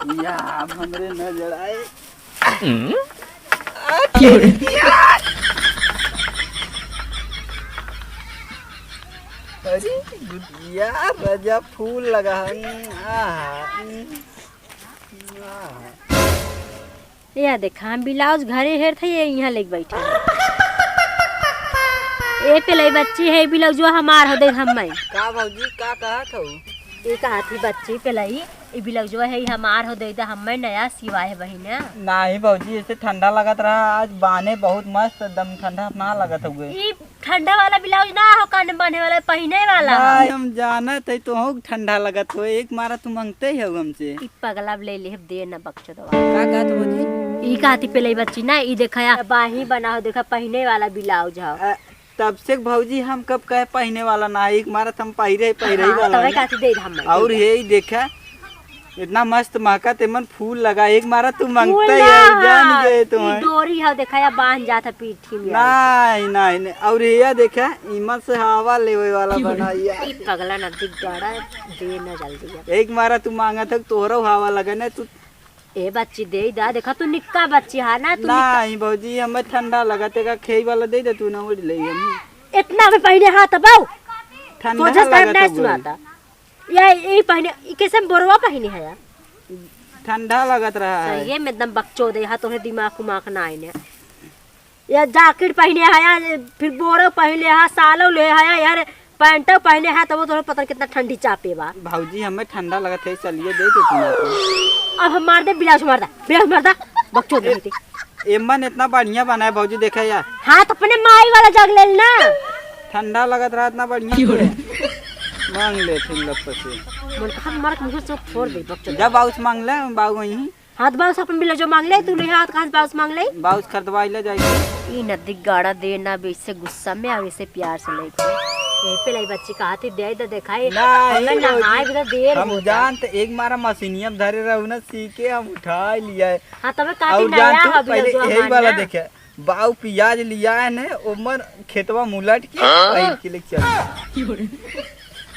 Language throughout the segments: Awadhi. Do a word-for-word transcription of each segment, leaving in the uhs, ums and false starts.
या, अब हमरे नजर आए। हम्म? आ, तेरी यार। अरे, गुटिया, राजा फूल लगा है। आहा, आहा। या देखा, हम ब्लाउज घरे हेरत है, ये इहाँ लेके बैठे है। ए पेलई बच्ची है, ब्लाउजवा हमार हो, दे हम मैं। का भौजी, का कहत हऊ? ई कहत ही बच्ची पेलई, ई ब्लाउजवा है, ई हमार हो, दे दे, हम्मे नया सिवा है बहिना। नाही भौजी, ऐसे ठंडा लगत रहा, आज बाने बहुत मस्त, एकदम ठंडा ना लगत हुए। ई ठंडा वाला ब्लाउज ना हो, कान में बांधे वाला, पहिने वाला हो। नाही, हम जानत है तोहू ठंडा लगत हो, एक मारा तू मांगते ही हो हमसे। ई पगला ले ले, दे ना बकचोदवा। का कहत भौजी? ई कहती पेलई बच्ची ना, ई देखा या बाही बना हो, देखा पहिने वाला ब्लाउज हो। अ, तब से भौजी हम कब कहे पहिने वाला ना, एक मारत हम पहिरे, पहिरे ही हाँ, वाला तबे है। काची दे हम और ये ही देखा, इतना मस्त महका ते मन फूल लगा, एक मारा तू फूल मांगता ना है, जान है। गए ई तुम्हें। डोरी है, देखा या बांध जात है पीठी में। नहीं, नहीं, नहीं। और ये देखा, इमन से हवा लेवे वाला बना या। ई पगला नदी गाड़ा, दे ना जल्दी अब। एक मारा तू मांगत है, तोहरो हवा लगे ना, तू ए बच्ची, दे दा, देखा तू निक्का बच्ची हा ना, तू निक्का। नहीं भौजी, हमें ठंडा लगत है, का खेई वाला दे दे तू ना, ओढ़ ले हम। इतना में पहिने हा तब आऊ। ठंडा सोझे से लगत ना है सुनाता। या, ई पहिने, ई कैसे बोरवा पहिने है यार? ठंडा लगत रहा है। सही में एकदम बकचोद है, हा तोहरे दिमाग उमाग ना आइने। या जैकेट पहिने हया, फिर बोरो पहिने हा, सालो ले हया, यार पैंटो पहिने हा, तबो तोहरे पता न कितना ठंडी चापे बा। भौजी, हमें ठंडा लगत है, चलिए दे दे तुम आपको। अब हम मार दे, ब्लाउज मार दा, ब्लाउज मार दा, बकचोद ए, नहीं थे। एमन इतना बढ़िया बना है भौजी, देखा यार। हाँ, तो अपने माई वाला जग ले ना। ठंडा लगत रहा इतना बढ़िया क्यों रे? मांग ले फिर लप से। मन खा मार के मुंह से फोड़ दे, बकचोद। जब बाउस मांग ले, बाऊ वहीं। हाथ बाउस अपन ब्लाउज मांग ले, तू ले हाथ कहाँ से बाउस मांग ले? बाउस खरीदवा ले जाइके। ई नदी गाड़ा दे ना, अब इससे गुस्सा में और इसे प्यार से लेके। यही पे लाई बच्ची कहा थी, दे दे, देखाई। ना, हमें ये नहाए भी तो देर हम होता। जानते, एक मारा मशीनिया में धरे रहू ना, सीखे हम उठा लिया है। हाँ, तबे काटी और नया जान तू, हो पहले ब्लाउज यही मांग वाला ना। देखे, बाऊ पियाज लिया है ने, ओमन खेतवा मुलट के हाँ? पहिर के लेके चल।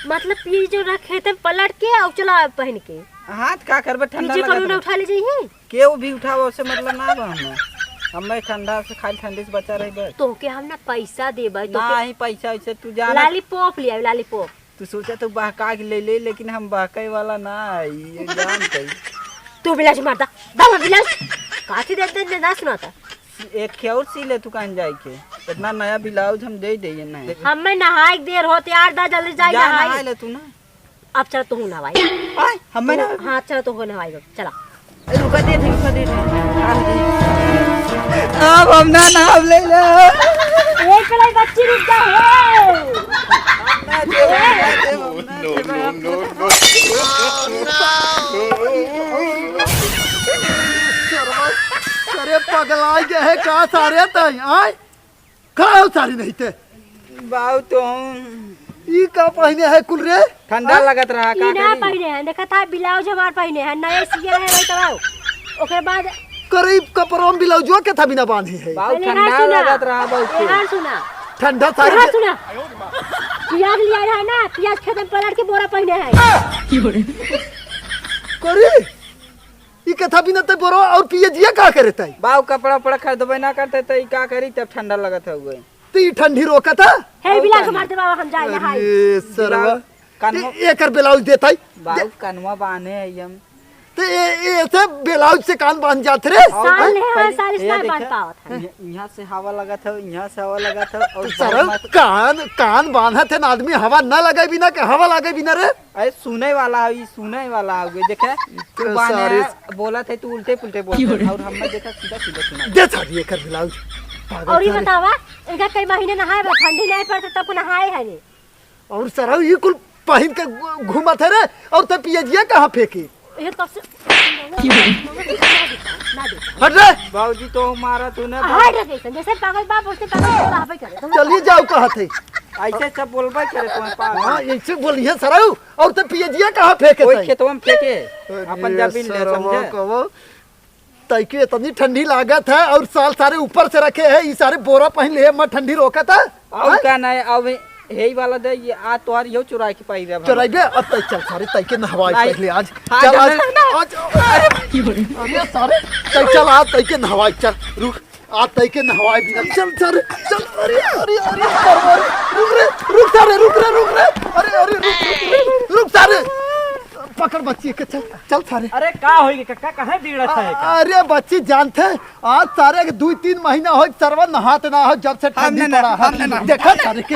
मतलब, ई जो रहा खेते में पलट के और चला पहिन के। हाथ का करबे, ठंडा नीचे लगत कौनो ना रहे। उठा ले जइहे। केहू भी उठावे, ओसे मतलब ना बा हमें। हमें ठंडा से, खाली ठंडी से बचा रही बस। तोहके हम ना पैसा देबे, तोहके ना ही पैसा, ऐसे तू जाना। लॉलीपॉप ले आवे, लॉलीपॉप। तू सोचा तो बहका के ले ले, लेकिन हम बहकाए वाला ना है, ये जानते ही। तू ब्लाउज मार दा, दा मार ब्लाउज। काठी दे दे, दे, ना सुनाता। एक खे और सी ले तू कहीं जाए के। इतना नया ब्लाउज हम दे दे, ये नहीं। हमें नहाए के देर होते यार, दा जल्दी जाए जा नहाए। नहाए ले तू ना। अब चल तू नहाए। आय, हमें तू, ना। हाँ, चल तू नहाए, चला। ए, रुका दे, रुका दे, रुका दे। अब हम ना नहाब ले ले। ए, चला, बच्ची रुक जा, हे। No, no, no, no। अरे पगला गया है का सारे तई, आय? का हो सारी नहीं ते? बाऊ तो हम ई का पहिने है कुल रे? ठंडा हाँ? लगत रहा, का ई ना करी? पहिने हैं, देखा था ब्लाउज हमार पहिने हैं, नए सिया है भाई तबाऊ। ओकरे बाद करे ई कपड़वा में ब्लाउजवा के था बिना बांधे है। बाऊ पहले ठंडा हार सुना। लगत रहा बाऊ के। पहले हार सुना। ठंडा सारी पहले हार के सुना। पियाज लिया रहा ना, पियाज खेत में पलट के बोरा पहिने हैं। करे ई कथा बिना ते बोरो और पिए जिया का करे तई? बाऊ कपड़ा उपड़ा खरीदबे ना करते त ई का करी, तब ठंडा लगत है हुए। त ई ठंडी रोकत है? हे और बिलास का मार दे बाबा, हम जाए नहाई। अरे सरवा। बिलास कानवा ए-, एकर ब्लाउज देताई। बाऊ दे- कानवा बांधे है हम। त ए, ए, ऐसे ब्लाउज से कान बांध जात रे। और साल भाई, ले है, पहले साल ये इसका देखा, बांध पावत है। इहाँ, इहाँ से हवा लगत है, इहाँ से हवा लगत है और त सरवा बहुत मत- कान, कान बांधत है ना आदमी, हवा ना लगे बिना के हवा लगे बिना रे। अरे सुने वाला है, ई सुने वाला है, देखे, तू तो बाने सारे बोलत है, तू उल्टे पुल्टे बोलत है, और हमें देखा सीधा सीधा सुना। दे सारी एकर ब्लाउज। पागल और ये सारे। बतावा, इनका कई महीने नहाए बा, ठंडी नहीं पड़ते तब को नहाए है नहीं। और सरऊ ये कुल पहिन के घू-, घूमत है रे, और ते पियजिया कहाँ फेंकी? ये तब से ना दे, ना दे। हट रे। बाबूजी तो मारा तूने। हट रे, जैसे, जैसे पागल बाप, वैसे पागल तो रहबे करे। चलिए जाओ कहत है। ऐसे सब बोलबे करे तुम्हें पागल। हाँ, ऐसे बोलिए सरऊ। और ते पियजिया कहाँ फेंके कोई तई? खेतवा में फेंके, अरे अपन जमीन ले, सरवा समझे? कहो, तई के इतनी ठंडी लागत है और साल सारे ऊपर से रखे है, ई सारे बोरा पहन ले, मैं ठंडी रोकत है। और हैं? का नहीं, अब हे ही वाला दे, ये आ तोहार यो चुराए के पाई रे भाई। चुराइबे? अब तई चल सारे, तई के नहवाई आज पहले आज। हाँ, चल आज, आज, अरे, अरे सारे, तई चल आज, तई के नहवाई चल, रुक, आज तई के नहवाई बिना, चल सारे, चल, अरे, अरे, अरे, अरे, रुक रे, रुक सारे, रुक रे, रुक रे, अरे, अरे, रुक, रुक, रुक, रुक सारे, पकड़ बच्ची के, चल, चल सारे। अरे का होई गे कक्का, काहे बिगड़त है का? अरे बच्ची जानते, आज सारे के दुइ तीन महीना होई, सरवा नहात ना हो, जब से ठंडी पड़ा है। देखा सारे के। ए,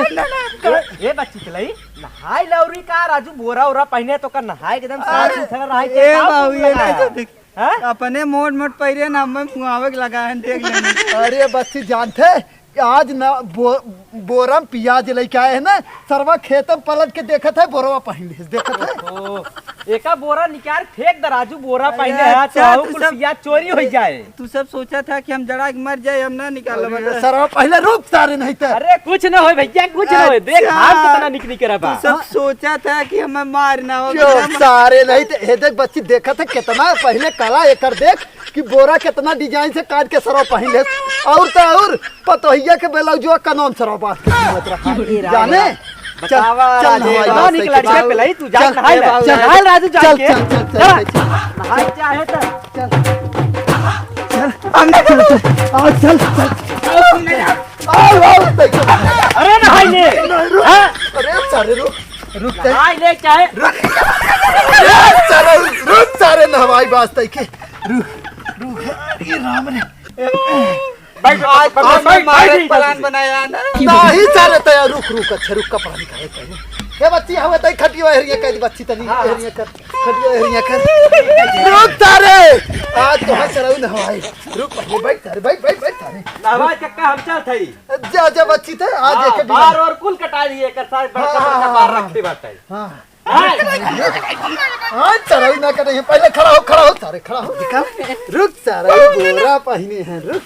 ए बच्ची के लई, नहाई लौरी का राजू, बोरा ओरा पहिने तो का नहाए के एकदम साफ सुथरा रहे के ए का बाबू, ये लगाया? नहीं तो देख। हाँ? अपने मोट मोट पैरे ना, हमें मुआवे के लगा है, देख लेने। अरे बच्ची जानते, आज ना बो-, बोरा में पियाज लेके आए हैं ना, सरवा खेत में पलट के देखत है, बोरवा पहिन लेस, देखत है। ओ, एका बोरा निकाल फेंक दे राजू, बोरा अरे पहिने है, अच्छा, चाहू तू कुल सब, पियाज चोरी हो जाए। तू सब सोचा था कि हम जड़ा के मर जाए, हम ना निकाल अरे बता। सरवा पहले रुक सारे नहीं तो। अरे कुछ ना होए भैया, कुछ ना होए। देख अच्छा, हाथ कितना निक निक रहा बा। तू सब सोचा था कि हमें मार ना हो, क्यों हम सारे नहीं तो, हे देख बच्ची देखत है कितना पहले कला एकर देख, कि बोरा कितना design से काट के सरवा पहिन लेस। और तो और पतोहिया के ब्लाउजवा का नाम सरवा बांध के घूमत रहा। अरे राम जाने? राम। चल, बतावा चल राजू, नहाई बड़ा बास निक तई लड़के चल। पे लाई, तू जा चल, नहाई ले। चल, नहाई राजू, चल, जाके। चल, चल, चल, चल। नहाई चाहे तो। चल। चल। हम नहीं चल, चल। आ, चल, चल। आओ, आओ, तई चल। अरे नहाई ले। नहीं, रुक। हाँ? अरे सारे रुक। रुक तई। नहाई ले चाहे। रुक। अरे सारे रुक, रुक सारे नहवाई बास तई के। रुक, रुक। अरे राम रे। बैठ, आज बैठ, तो बैठ, मारे बैठ, plan बैठ। बनाया ना। नहीं सारे तया रुक, रुक, अच्छा रुक, कपड़ा निकाले पहले। ये बच्ची हवे तई खटियो हेरिया कर, बच्ची तनी हाँ। हेरिया कर, खटियो हेरिया कर। रुक सारे, आज तो है सरऊ नहवाई। रुक पहले, बैठ सारे, बैठ, बैठ, बैठ सारे। नहवाई कक्का हम चल थई। जा, जा बच्ची ते, आज हाँ, एक दिन बार और कुल कटा दिए, एकर सारे बड़का हाँ, बड़का हाँ, बार हाँ, रखे बाटे। हाँ। हाँ, चढ़ाई ना करे, पहले खड़ा हो, खड़ा हो, सारे खड़ा हो, निकाल। रुक, सारे बोरा पहिने हैं, रुक,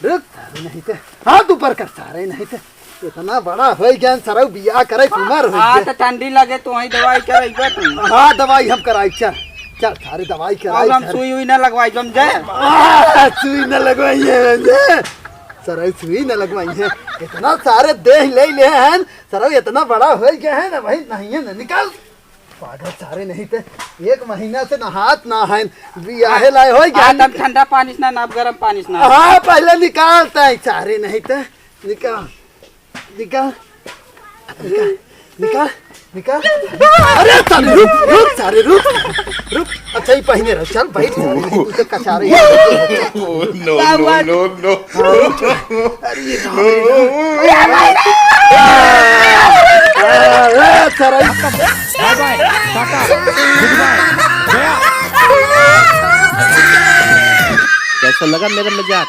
रुक, सारे नहीं ते, हाथ ऊपर कर, सारे नहीं ते, इतना बड़ा हो गया, सारे बियाह करे, उमर हो हाँ, गया। तो ठंडी लगे, तो वहीं दवाई कराइबा तू। हाँ, दवाई हम कराई, चल, चल, सारे दवाई कराई, अब हम सारे। सुई उई ना लगवाई, हम जाए। आ, सुई ना लगवाई है, जे। सारे सुई ना लगवाई है, इतना सारे देह ले ले हैं, सरऊ इतना बड़ा हो गया है ना भाई, नहीं है ना, निकाल। पागल सारे नहीं ते, एक महीना से नहात ना है, बियाहे लाए हो गया। हाँ, तब ठंडा पानी से ना, ना गरम पानी से ना। हाँ, पहले निकालता है सारे नहीं ते, निकाल, निकाल, निकाल, निकाल, निकाल। अरे सारे रुक, रुक सारे रुक, रुक। अच्छा, ये पहिने रहो, चल बैठ, तू तो कचारे। Oh, no, no, no, no। अरे, ये कहाँ गया? अरे, सारा ही bye bye, tata, good bye, गया। कैसा लगा मेरा मजाक?